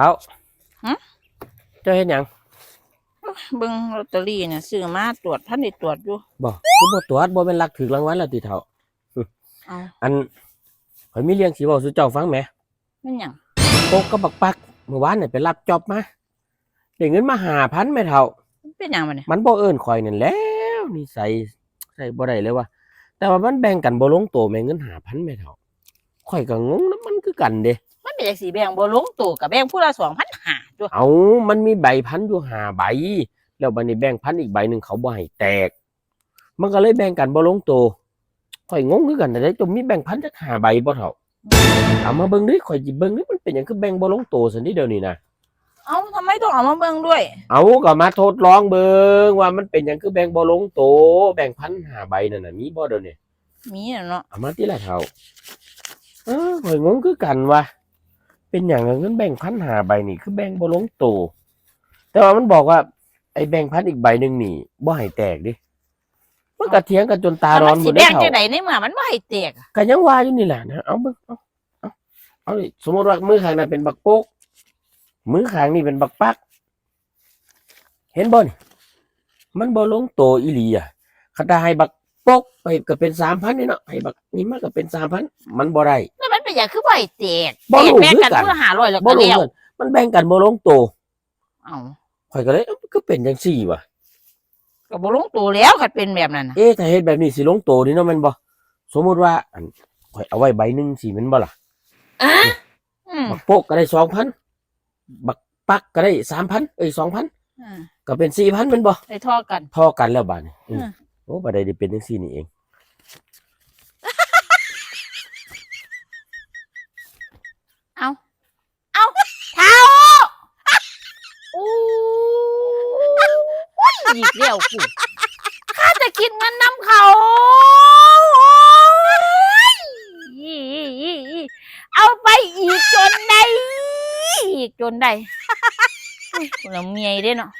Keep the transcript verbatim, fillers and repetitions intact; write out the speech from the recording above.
เอา หึ เจ้าเฮ็ดหยัง เบิ่งลอตเตอรี่เนี่ย ซื้อมาตรวจ ทันได้ตรวจอยู่ บ่ คือบ่ตรวจ บ่แม่นลักถืกรางวัลแล้วติเฒ่า เอา อัน ข้อยมีเรื่องสิเว้าสู่เจ้าฟังแหม แม่นหยัง ปกกับบักปัก มื้อวานนี่ไปรับจ็อบมา ได้เงินมาห้าพันแม่เฒ่า มันเป็นหยังบัดนี้ มันบ่เอิ้นข้อยนั่นแหล้ว นิสัยใช้บ่ได้เลยว่ะ แต่ว่ามันแบ่งกันบ่ลงโตแหม เงินห้าพันแม่เฒ่า ข้อยก็งงนำมันคือกันเด้ มันเป็นจั่งซี้ แบ่งบ่ลงโต ก็แบ่งผู้ละสองพันห้าตัว เอ้า มันมีใบพันอยู่ห้าใบ แล้วบัดนี้แบ่งพันอีกใบหนึ่งเขาบ่ให้แตก มันก็เลยแบ่งกันบ่ลงโต ข้อยงงคือกัน แต่จมมีแบ่งพันจักห้าใบบ่เฒ่า เอามาเบิ่งดิ ข้อยสิเบิ่งดิ มันเป็นหยังคือแบ่งบ่ลงโตซั่นเด้เดี๋ยวนี้นะ เอ้า ทำไมต้องเอามาเบิ่งด้วย เอาก็มาทดลองเบิ่งว่ามันเป็นหยังคือแบ่งบ่ลงโต แบ่งพันห้าใบนั่นน่ะ มีบ่เดี๋ยวนี้ มีอะเนาะ เอามาติล่ะเฒ่า เออ ข้อยงงคือกันว่า เป็นหยังเงินแบ่งพันห้าใบนี่คือแบ่งบ่ลงโต แต่ว่ามันบอกว่า ไอ้แบ่งพันอีกใบหนึ่งนี่บ่ให้แตกเด้ มันก็เถียงกันจนตาร้อนหมดเด้เฒ่า เอามันสิแบ่งจั่งใดในเมื่อมันบ่ให้แตกอะ ก็ยังว่าอยู่นี่แหละนะ เอาเบิ่ง เอา เอา เอานี่ สมมุติว่ามือข้างนั้นเป็นบักปก มือข้างนี้เป็นบักปัก เห็นบ่นี่ มันบ่ลงโตอีหลีอะ คันถ้าให้บักปกไปก็เป็นสามพันนี่เนาะ ให้บักนี่มาก็เป็นสามพัน มันบ่ได้ แล้วมันเป็นหยังคือบ่ให้แตก บ่รู้ แตกแบ่งกัน คือกัน ผู้ละห้าร้อยแล้ว บ่ ก็ รู้ แล้ว เงิน มันแบ่งกันบ่ลงโต เอ้า ข้อยก็เลย เอ้า มันคือเป็นจั่งซี้วะ ก็บ่ลงโตแล้ว คันเป็นแบบนั้นน่ะ เอ๊ะ ถ้าเฮ็ดแบบนี้สิลงโตนี่เนาะ แม่นบ่ สมมุติว่า อัน ข้อยเอาไว้ใบหนึ่งสิ แม่นบ่ล่ะ อะ อืม บักปกก็ได้สองพัน บักปักก็ได้สามพัน เอ้ย สองพัน อ่า ก็เป็นสี่พัน แม่นบ่ ได้เท่ากัน เท่ากันแล้วบาดนี้ อืม อ่า โอ้ บัดใดได้เป็นจั่งซี้นี่เอง เอา เอา เฒ่า โอ้ย อีกแล้วกู ข้าจะคิดเงินนำเขา โอ้ย เอาไปอีกจนได้ อีกจนได้ อุ้ย กูละเมื่อยเด้เนาะ